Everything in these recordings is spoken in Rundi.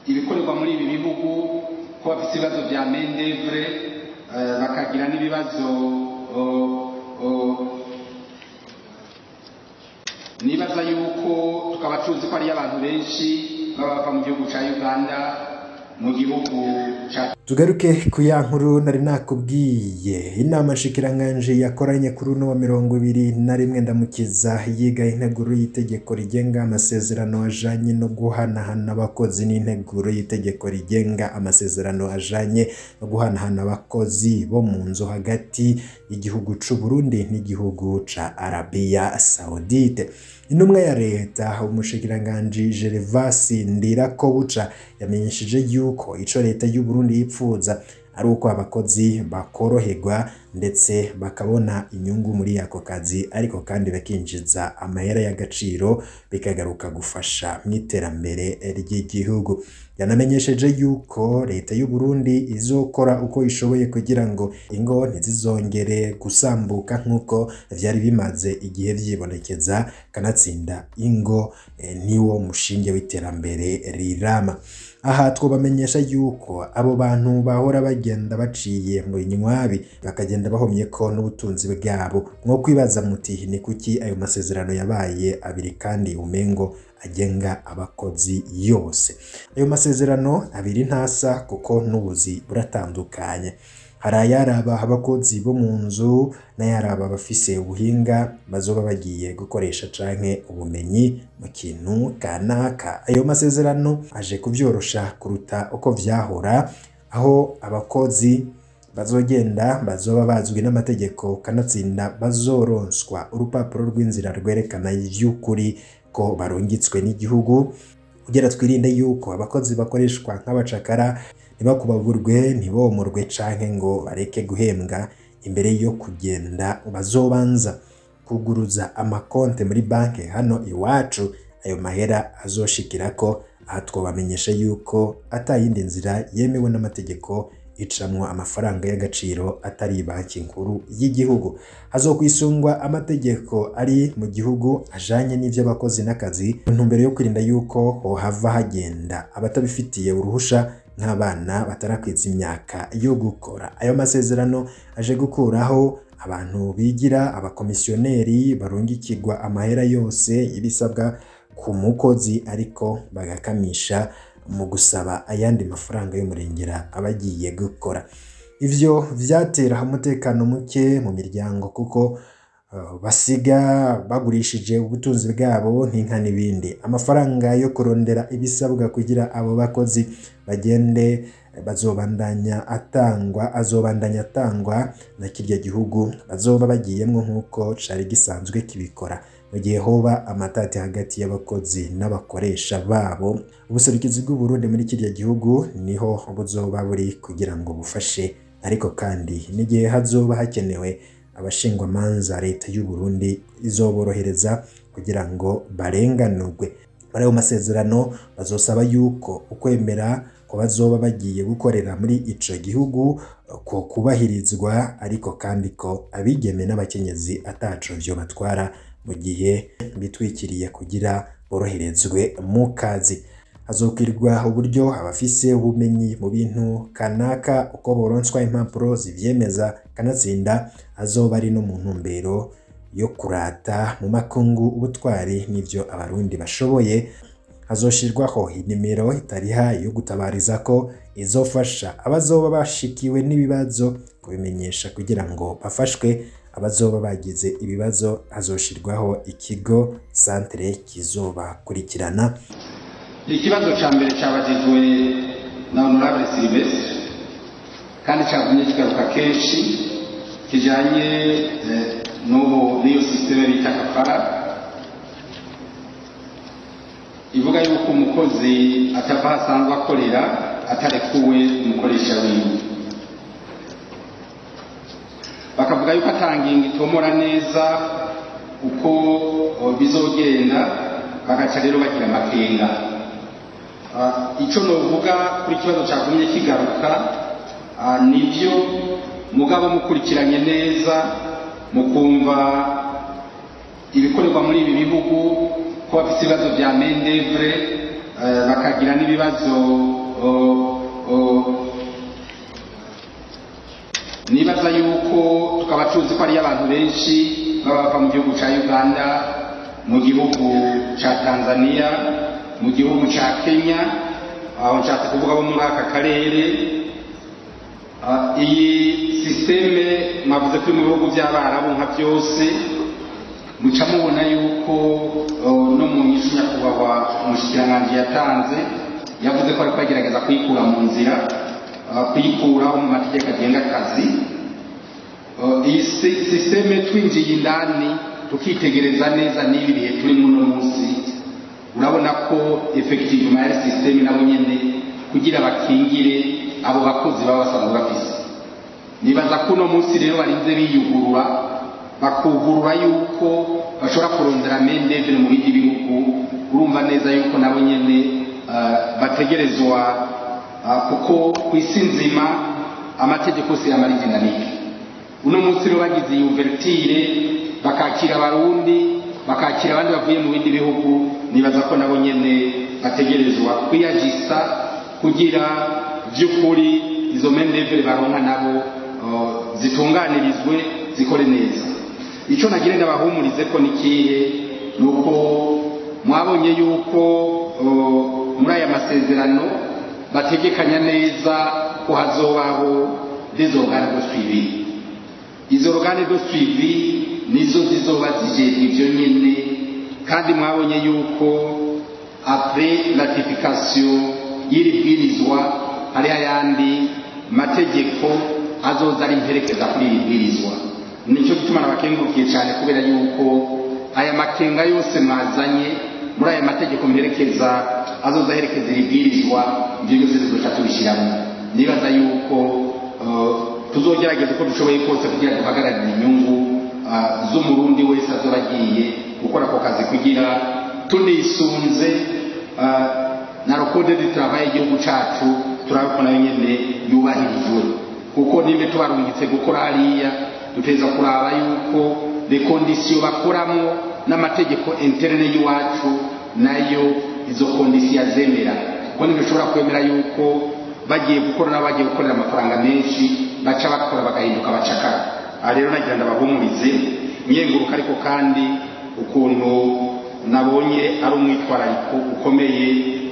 Ibikorerwa muri ibi bihugu, ko bafite ibibazo bya main d'oeuvre, bakagira n'ibibazo. Nibaza yuko tukaba tuzi ko hariyo abantu benshi baba bava mu gihugu ca Uganda, mu gihugu ca Tugaruke ku ya nkuru nari nakubwiye. Inama nshikiranganji yakoranye kuri uno wa 21 Ndamukiza yiga integuro y'itegeko rigenga amasezerano ajanye no guhanahana abakozi n'integuro y'itegeko rigenga amasezerano ajanye no guhanahana abakozi bo mu nzu hagati y'igihugu c'u Burundi n'igihugu ca Arabia Saudite. Intumwa ya leta, umushikiranganji Gervasi Ndirakobuca, yamenyesheje yuko ico leta y'u Burundi yipfuza ari uko abakozi bakoroherwa ndetse bakabona inyungu muri ako kazi, ariko kandi bakinjiza amahera y'agaciro, bikagaruka gufasha mu iterambere ry'igihugu. Yanamenyesheje yuko leta y'u Burundi izokora uko ishoboye kugira ngo ingo ntizizongere gusambuka nk'uko vyari bimaze igihe vyibonekeza, kanatsinda ingo niwo mushinge w'iterambere rirama. Aha twobamenyesha yuko abo bantu bahora bagenda baciye mu binywabi, bakagenda bahomye ko n'ubutunzi bwabo. Mwo kwibaza muti: "Ni kuki ayo masezerano yabaye abiri kandi umengo agenga abakozi yose?" Ayo masezerano abiri ntasa, kuko n'ubuzi buratandukanye. Hari ayaraba abakozi bo mu nzu n'ayaraba abafise ubuhinga bazoba bagiye gukoresha canke ubumenyi mu kintu kanaka. Ayo masezerano aje kuvyorosha kuruta uko vyahora, aho abakozi bazogenda bazoba bazwi n'amategeko, kanatsinda bazoronswa urupapuro rw'inzira rwerekana vy'ukuri ko barungitswe n'igihugu, kugira twirinde yuko abakozi bakoreshwa nk'abacakara, ntibakubaburwe, ntibomorwe canke ngo bareke guhembwa. Imbere yo kugenda bazobanza kuguruza amakonte muri banki hano iwacu ayo mahera azoshikirako. Aha twobamenyesha yuko atayindi nzira yemewe n'amategeko icamwo amafaranga y'agaciro atari Banki Nkuru y'igihugu. Hazokwisungwa amategeko ari mu gihugu ajanye n'ivy'abakozi n'akazi, mu ntumbero yo kwirinda yuko hohava hagenda abatabifitiye uruhusha, nk'abana batarakwiza imyaka yo gukora. Ayo masezerano aje gukuraho abantu bigira abakomisiyoneri barungikirwa amahera yose y'ibisabwa ku mukozi, ariko bagakamisha mu gusaba ayandi mafaranga y'umurengera abagiye gukora. Ivyo vyatera umutekano muke mu miryango, kuko basiga bagurishije ubutunzi bwabo nk'inka n'ibindi. Amafaranga yo kurondera ibisabwa kugira abo bakozi bagende bazobandanya atangwa, azobandanya atangwa na kirya gihugu bazoba bagiyemwo, nk'uko cari gisanzwe kibikora. Mu gihe hoba amatati hagati y'abakozi n'abakoresha babo, ubuserukizi bw'u Burundi muri kirya gihugu niho buzoba buri kugira ngo bufashe. Ariko kandi n'igihe hazoba hakenewe abashingwamanza, leta y'u Burundi izoborohereza kugira ngo barenganurwe. Muri ayo masezerano bazosaba yuko ukwemera ko bazoba bagiye gukorera muri ico gihugu ko kubahirizwa, ariko kandi ko abigeme n'abakenyezi ataco vyo batwara mu gihe bitwikiriye, kugira boroherezwe mu kazi. Hazokwirwa uburyo abafise ubumenyi mu bintu kanaka uko boronswa impapuro zivyemeza, kanatsinda azoba ari no mu ntumbero yo kurata mu makungu ubutwari n'ivyo Abarundi bashoboye. Hazoshirwaho inimero itariha yo gutabariza ko izofasha abazoba bashikiwe n'ibibazo kubimenyesha kugira ngo bafashwe. Abazoba bagize ibibazo, hazoshirwaho ikigo centre kizobakurikirana. Ikibazo ca mbere cabajijwe na honorable Sylvestre kandi cagumye kigaruka kenshi, kijanye n'ubu n'iyo système bita kafala, ivuga yuko umukozi atava aho asanzwe akorera atarekuwe umukoresha wiwe. Bakavuga yuko atangingo itomora neza uko bizogenda, bagaca rero bagira amakenga. Ico novuga kuri kibazo cagumye kigaruka, nivyo, mugabo mukurikiranye neza mukumva ibikorerwa muri ibi bihugu, ko bafite ibibazo bya main d'oeuvre, bakagira Bakagira n'ibibazo. Nibaza yuko tukaba tuzi ko ariyo abantu benshi baba bava mu gihugu ca Uganda, mu gihugu ca Tanzania, mu gihugu ca Kenya, aho nshatse kuvuga bo muri aka karere. Iyi système mwavuze ko mu bihugu by'Abarabu nka byose, muca mubona yuko no mu nyishu nyakubahwa umushikiranganji yatanze, yavuze ko ariko agerageza kuyikura mu nzira, kuyikuraho mu mategeko agenga akazi. Iyi système twinjiye indani tukitegereza neza n'ibi bihe turimo uno munsi, urabona ko effectivement yari système nabo nyene kugira bakingire abo bakozi baba basanzwe bafise. Nibaza ko uno munsi rero barinze biyugurura, bakugurura yuko bashobora kurondera main d'oeuvre mu bindi bihugu. Urumva neza yuko nabo nyene bategerezwa, kuko ku isi nzima amategeko si amara dynamique. Uno munsi rero bagize iyi ouverture, bakakira Abarundi, bakakira abandi bavuye mu bindi bihugu, nibaza ko nabo nyene bategerezwa kwiyagisa kugira by'ukuri izo main d'oeuvre baronka nabo zitunganirizwe, zikore neza. Icyo nagira ndabahumurize ko nikihe, nuko mwabonye yuko muri aya masezerano bategekanya neza ko hazobaho des organes de suivi. Izo organes de suivi nizo zizoba zijejwe ivyo nyene. Kandi mwabonye yuko après ratification y'iri bwirizwa hari ayandi mategeko azoza ari imperekeza kuri iri bwirizwa. Nicyo gituma nabakengurukiye cyane, kubera yuko aya makenga yose mwazanye muri aya mategeko mperekeza azoza aherekeza iri bwirizwa, ibyo byose tuzoca tubishyiramo. Nibaza yuko tuzogerageza uko dushoboye kose kugira duhagararire inyungu z'Umurundi wese azoba agiye gukora ako kazi, kugira tunisunze na le code du travail y'igihugu cacu, turabe ko nayo nyene yubahirijwe. Kuko nimba tubarungitse gukora hariya, duteza kuraba yuko les conditions bakoramo n'amategeko interne y'iwacu nayo izo conditions azemera, kuko ntidushobora kwemera yuko bagiye gukora nabo bagiye gukorera amafaranga menshi, baca bakora bagahinduka abacakara. Aha rero nagira ndabahumurize, nyenguruka ariko kandi ukuntu nabonye ari umwitwarariko ukomeye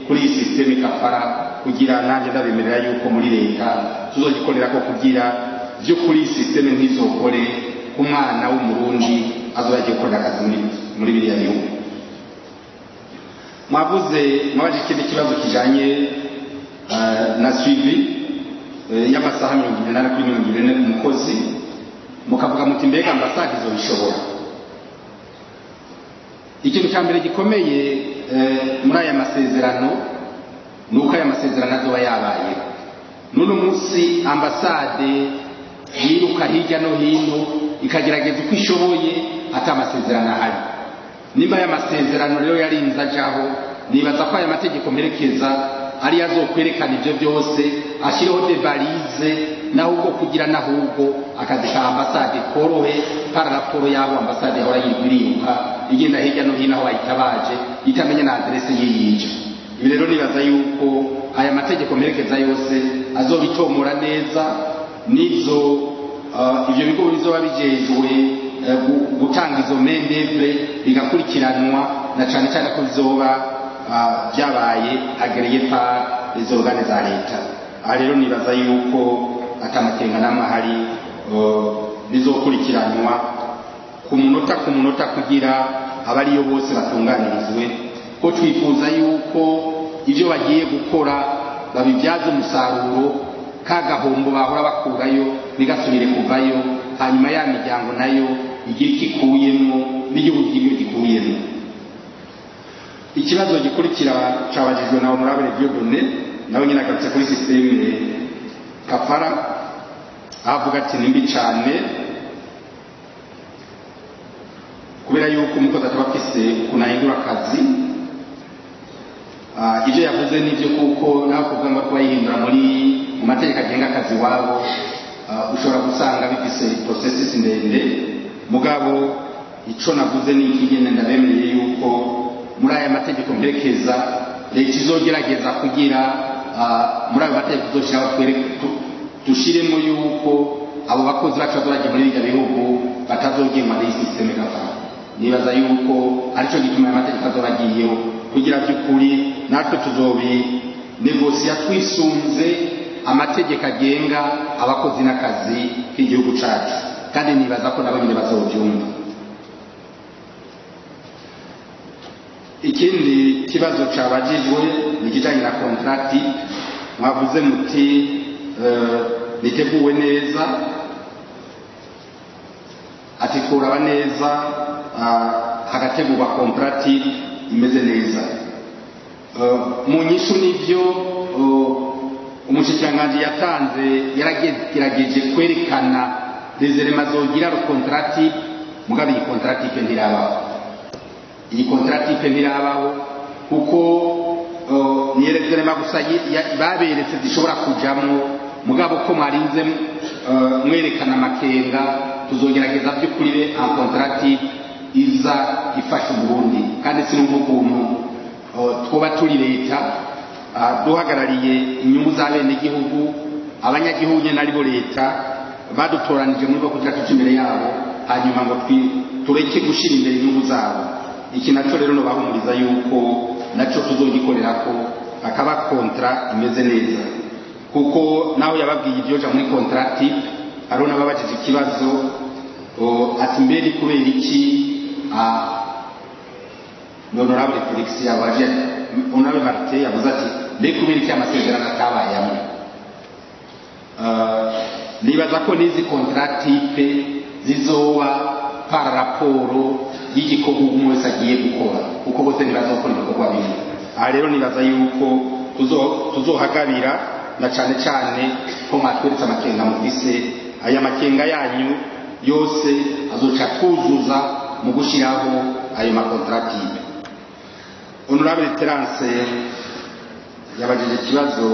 kuri iyi système kafara, kugira nanjye ndabemerera yuko muri leta tuzogikorera ko kugira by'ukuri iyi système ntizokore ku mwana w'Umurundi azoba agiye gukorera akazi muri biriya bihugu. Mwavuze, mwabaje ikindi kibazo kijanye na suivi y'amasaha 48/24 ku mukozi, mukavuga muti: "Mbega ambasade izobishobora?" Ikintu cya mbere gikomeye muri aya masezerano ni uko aya masezerano azoba yabayeho. N'uno munsi ambasade yiruka hirya no hino ikagerageza uko ishoboye ata amasezerano ahari. Nimba aya masezerano rero yarinze ajaho, nibaza ko aya mategeko mperekeza ariyo azokwerekana ibyo byose, ashyireho des balises, naho ubwo kugira n'ahubwo akazi ka ambasade korohe par rapport y'abo ambasade yahora yirirwa iriruka igenda hirya no hino aho bayitabaje, itamenya na adresse yiyija. Ibi rero nibaza yuko aya mategeko mperekeza yose azobitomora neza, n'izo ivyo bigo bizoba bijejwe gutanga izo main d'oeuvre bigakurikiranwa, na cane cane ko bizoba byabaye agréé par les organes za leta. Aha rero nibaza yuko atamakenga namwe ahari, bizokurikiranwa ku munota ku munota kugira abariyo bose batunganirizwe, ko twifuza yuko ibyo bagiye gukora babibyaza umusaruro, ka gahombo bahora bakurayo ntigasubire kuvayo, hanyuma ya miryango nayo igira icyo ikuyemo n'igihugu kigira iyo gikuyemo. Ikibazo gikurikira cabajijwe na honorable Dieudonné, nawe nyine agarutse kuri système kafara, avuga ati ni mbi cane kubera yuko umukozi ataba afise ukuntu ahindura akazi. Ibyo yavuze nibyo, kuko nawe kuvuga ngo kuba yihindura muri mu mategeko agenga akazi iwabo, ushobora gusanga bifise processus ndende. Mugabo ico navuze ni iki nyene: ndabemereye yuko muri aya mategeko mperekeza Leta izogerageza kugira muri ayo mategeko tuzoshiraho dushiremo yuko abo bakozi bacu bazoragiye muri birya bihugu batazogengwa n'iyi système GAFAM. Nibaza yuko arico gituma aya mategeko azoba agiyeho, kugira by'ukuri natwe tuzobi negosiya twisunze amategeko agenga abakozi n'akazi k'igihugu cacu, kandi nibaza ko nabo nyine bazovyumva. Ikindi kibazo cabajijwe ni ikijanye na contract. Mwavuze muti niteguwe neza, ati kuraba neza hagategurwa contract imeze neza. Mu nyishu nivyo umushikiranganji yatanze, yaragerageje kwerekana les éléments zogira le contract, mugabe iyi contract ntirabaho. Iyi contract ntirabaho kuko ni éléments gusa baberetse zishobora kujamwo, mugabo ko mwarinze mwerekana amakenga, tuzogerageza by'ukuri be en contract iza ifasha Uburundi. Kandi sinumva ukuntu twoba turi leta duhagarariye inyungu za bene gihugu, abanyagihugu nyene aribo leta badutoranije muri bo kugira tuje imbere yabo, hanyuma ngo tureke gushira imbere inyungu zabo. Iki naco rero nobahumuriza yuko naco tuzogikorerako akaba kontra imeze neza, kuko naho yababwiye ivyoja muri contract, hariho n'ababajije ikibazo ati mbere kubera iki honorable Felix yabaje, honorable Martin yavuze ati mbe kubera iki amasezerano atabaye amwe. Nibaza ko n'izi contract type zizoba par raporo y'igikorwa umwe wese agiye gukora, kuko bose ntibazokora ibikorwa bimwe. Aha rero nibaza yuko tuzohagabira na cane cane ko mwatweretse amakenga mufise. Aya makenga yanyu yose azoca twuzuza mu gushiraho ayo makontrakt type. Honorable Terence yabajije ikibazo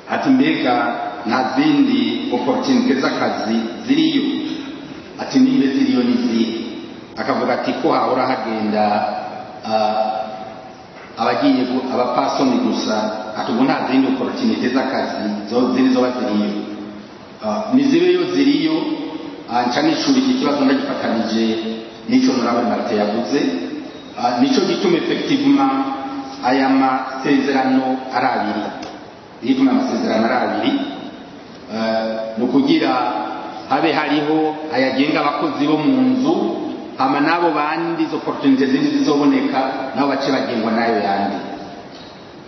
ati mbega nta zindi opportunité z'akazi ziriyo, ati nimbe ziriyo n'izihe? Akavuga ati ko hahora hagenda abagiye abapasoni gusa, ati ubu nta zindi opportunité z'akazi zindi zoba ziriyo. Nizibeyo ziriyo. Nca nishura iki kibazo ndagifatanije n'ico honorable Martin yavuze. Nico gituma effectivement aya masezerano ari abiri. Gituma amasezerano ari abiri ni ukugira habe hariho ayagenga abakozi bo mu nzu, hama n'abo bandi izo opportunité zindi zizoboneka nabo bace bagengwa n'ayo yandi.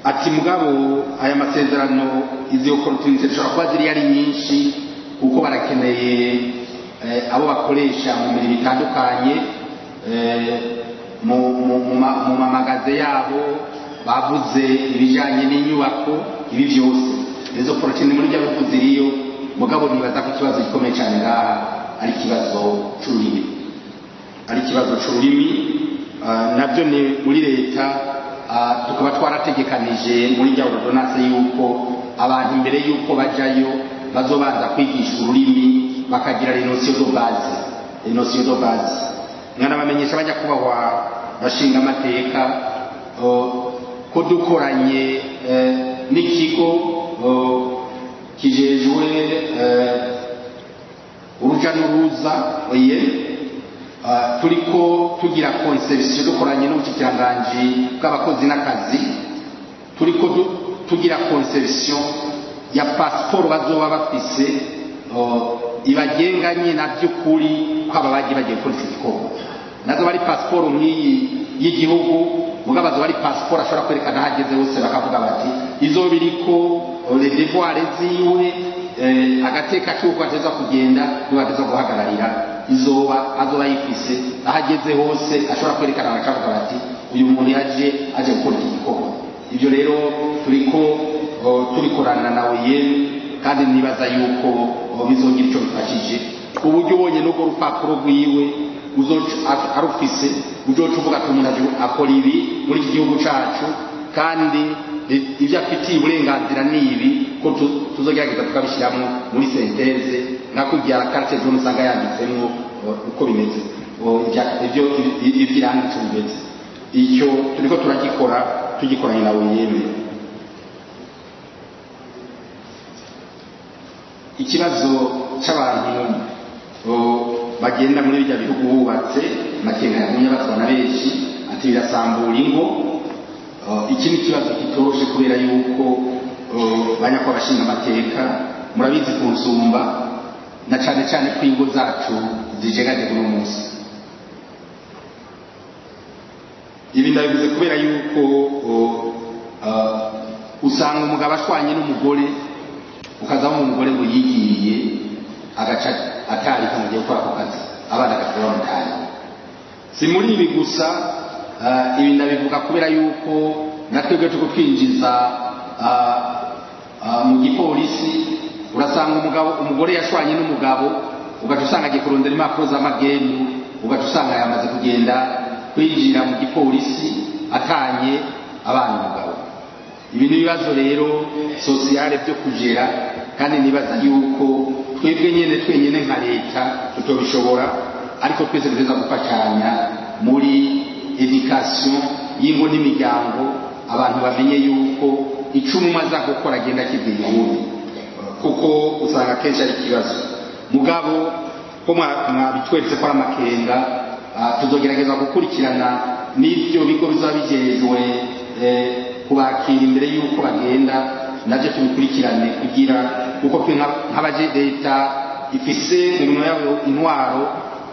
Ati mugabo aya masezerano izi opportunité zishobora kuba ziri ari nyinshi, kuko barakeneye abo bakoresha mu mirimo itandukanye, mu mamagaze yabo, bavuze ibijanye n'inyubako, ibi vyose izo opportunité muri bya bihugu ziriyo. Mugabo nibaza ko ikibazo gikomeye cyane ngaha ari ikibazo c'ururimi, ari ikibazo c'ururimi. Navyo ni muri leta tukaba twarategekanije muri rya ordonnance yuko abantu imbere yuko bajayo bazobanza kwigisha ururimi, bakagira les notions de base, les notions de base. Mwana bamenyesha bajya kubahwa bashinga amateka ko dukoranye n'ikigo kijejwe uruja n'uruza oye, turiko tugira conception dukoranye n'ubushikiranganji bw'abakozi n'akazi, turiko tugira conception ya passeport bazoba bafise ibagenganye na by'ukuri ko aba bagiye bagiye gukora ico gikorwa. Nazo bari passeport nk'iyi y'igihugu, mugabo bazoba ari passeport ashobora kwerekana aho ageze hose, bakavuga bati izoba iriko les devoirs ziwe, agateka k'uko ateza kugenda niwe ateza guhagararira, izoba azoba yifise aho ageze hose ashobora kwerekana, bakavuga bati uyu muntu yaje aje gukora iki gikorwa. Ibyo rero turiko tubikorana na OIM, kandi nibaza yuko bizogira ico bifashije, ku buryo ubonye n'urwo rupapuro rwiwe arufise uzoca uvuga ati umuntu akora ibi muri iki gihugu cacu, kandi ibyo afitiye uburenganzira ni ibi, ko tuzogerageza tukabishyiramo muri synthèse nka kugira carte jaune usanga yanditsemwo uko bimeze, ibyo ibyiranga ico bimeze. Icyo turiko turagikora. tugikoranye na OIM. Ikibazo c'abantu bagenda muri bijya bihugu bubatse, makenga yagumye batwa na benshi ati birasambura ingo. Iki ni ikibazo kitoroshe kubera yuko banyakwa abashinga amateka murabizi ku nsumba na cane cane ko ingo zacu zijegajega uno munsi. Ibi ndabivuze kubera yuko usanga umugabo ashwanye n'umugore, ukazamo umugore ngo yigiriye agaca atarika mu gihe gukora ako kazi, abana agakora bamutaye. Si muri ibi gusa, ibi ndabivuga kubera yuko natwebwe tuko twinjiza mu gipolisi, urasanga umugabo umugore yashwanye n'umugabo, ugaca usanga agiye kurondera impapuro z'amagendu, ugaca usanga yamaze kugenda kwinjira mu gipolisi atanye abana umugabo. Ibi ni ibibazo rero sociale byo kugera, kandi nibaza yuko twebwe nyene twenyene nka leta tutobishobora, ariko twese dutegerezwa gufashanya muri education y'ingo n'imiryango, abantu bamenye yuko ico umwe aza gukora agenda akibwira uwundi, kuko usanga kenshi ari ikibazo. Mugabo ko mwabitweretse ko ari amakenga, tuzogerageza gukurikirana n'ibyo bigo bizaba bijejwe kubakira imbere y'uko bagenda, navyo tubikurikirane kugira kuko twe nk'abaje leta ifise mu minwe yabo intwaro,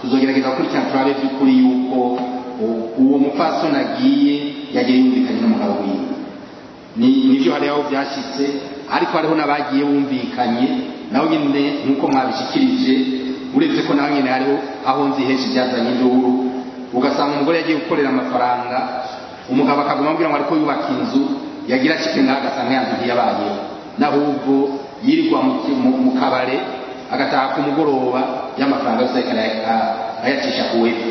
tuzogerageza gukurikirana turabe by'ukuri yuko uwo mupfasoni agiye yagiye yumvikanye n'umugabo wiwe. Nivyo hari aho vyashitse, ariko hariho n'abagiye bumvikanye nabo nyene nk'uko mwabishikirije, uretse ko naho nyene hariho aho nzi henshi byazanye induru, ugasanga umugore yagiye gukorera amafaranga, umugabo akaguma amubwira ngo ariko yubaka inzu, yagira ashike ngaho agasanga ya nzu ntiyabayeho, n'ahubwo yirirwa mu kabare agataha ku mugoroba y'amafaranga yose ayacisha ku wefu,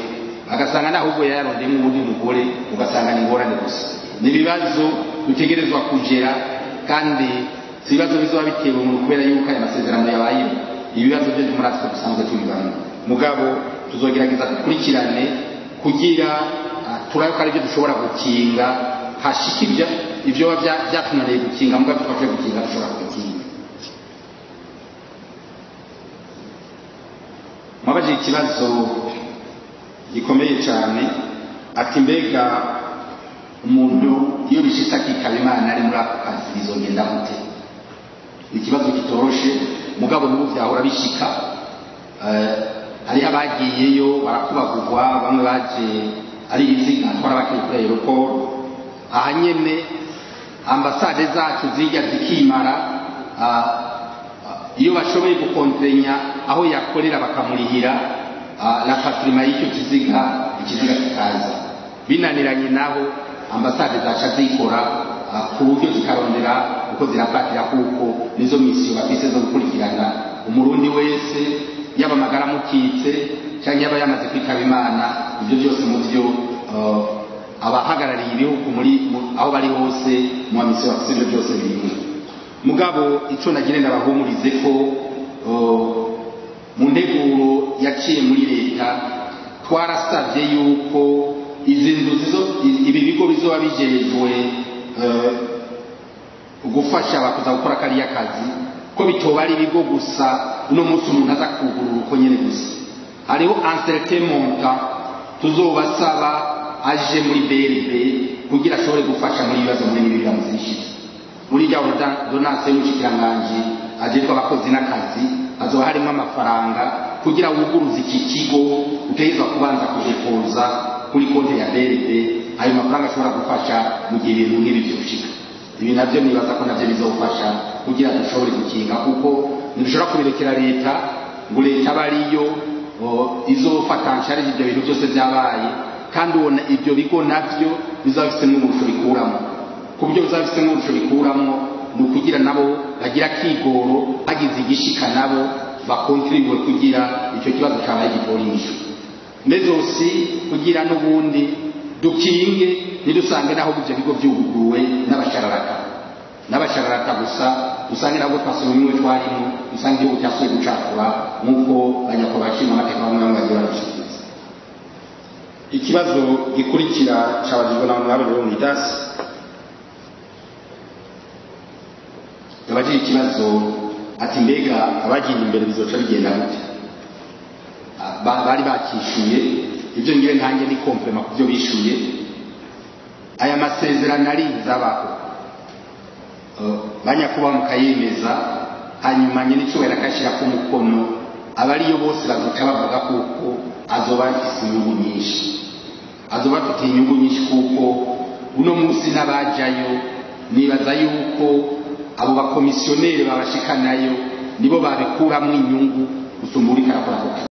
agasanga n'ahubwo yayarondeyemo uwundi mugore, ugasanga ni ingorane gusa. Ni ibibazo dutegerezwa kugera, kandi si ibibazo bizoba bitewe mu kubera yuko aya masezerano yabayeho, ibibazo byo muri Afrika dusanzwe tubibamo. Mugabo tuzogerageza dukurikirane kugira turabe ko ari byo dushobora gukinga, hashika ibyo byatunaniye gukinga, mugabo twashoboye gukinga dushobora gukinga. Mwabajije ikibazo gikomeye cyane, ati mbega umuntu iyo bishitse akitaba Imana ari muri ako kazi bizogenda gute? Ni ikibazo kitoroshe, mugabo n'ubu vyahora bishika. Hariho abagiyeyo barakubagurwa, bamwe baje ari ibiziga twara bakiri kuri aéroport. Aha nyene ambasade zacu zijya zikimara, iyo bashoboye gukontrenya aho yakorera bakamurihira la patrima y'icyo kiziga, ikiziga kikaza. Binaniranye naho ambasade zaca zikora ku buryo zikarondera uko zirapatira, kuko nizo misiyo bafise zo gukurikirana umurundi wese, yaba amagara amukitse canke yaba yamaze kwitaba Imana. Ibyo byose mu byo abahagarariye ibihugu muri aho bari hose mu misiyo bafise ibyo byose birimo. Mugabo ico nagire ndabahumurize ko mu nteguro yaciye muri leta twarasavye yuko izi nzu ibi bigo bizoba bijejwe gufasha abakuza gukora kariya kazi, ko bitoba ari ibigo gusa uno munsi umuntu aza kugurura uko nyene gusa. Hariho un certain montant tuzobasaba aje muri BRB kugira ashobore gufasha muri ibibazo muri ibi biramuzishije. Muri rya ordonnance y'umushikiranganji ajejwe abakozi n'akazi hazoba harimo amafaranga kugira wuguruze iki kigo, utegerezwa kubanza kudepoza kuri konti ya BRB ayo mafaranga ashobora gufasha mu gihe ibintu nk'ibi vyoshika. Ibi navyo nibaza ko navyo bizofasha kugira dushobore gukinga, kuko ntidushobora kubirekera leta ngo leta abe ariyo izofata nsharije ibyo bintu byose vyabaye, kandi ubona ibyo bigo navyo bizaba bifisemwo uburusho bikuramo. Ku buryo bizaba bifisemwo uburusho bikuramwo ni ukugira nabo bagira akigoro, bagize igishika nabo bakontribuwe kugira icyo kibazo cabaye gitora inyishu. Mezosi kugira n'ubundi dukinge ntidusange naho ibyo bigo vyuguruwe n'abashararaka gusa, dusange nabo twasubiye imwe twarimo, dusange igihugu cyasubiye gucakura nk'uko abanyakubahwa bashinga amateka bamwe bamwe bagiye barabishikiriza. Ikibazo gikurikira cabajijwe na Honorable Leonidas Yabajije ikibazo ati mbega abagiye imbere bizoca bigenda gute? Bari bakishuye ibyo, ngire ntange ni complément ku byo bishuye. Aya masezerano arinze abaho, banyakubaha mukayemeza, hanyuma nyine icyubahiro akashyira ku mukono, abariyo bose bazoca bavuga kuko azoba afise inyungu nyinshi, azoba afite inyungu nyinshi, kuko uno munsi n'abajayo nibaza yuko abo bakomisiyoneri babashikanayo nibo babikuramwo inyungu gusumba uriko arakora ako kazi.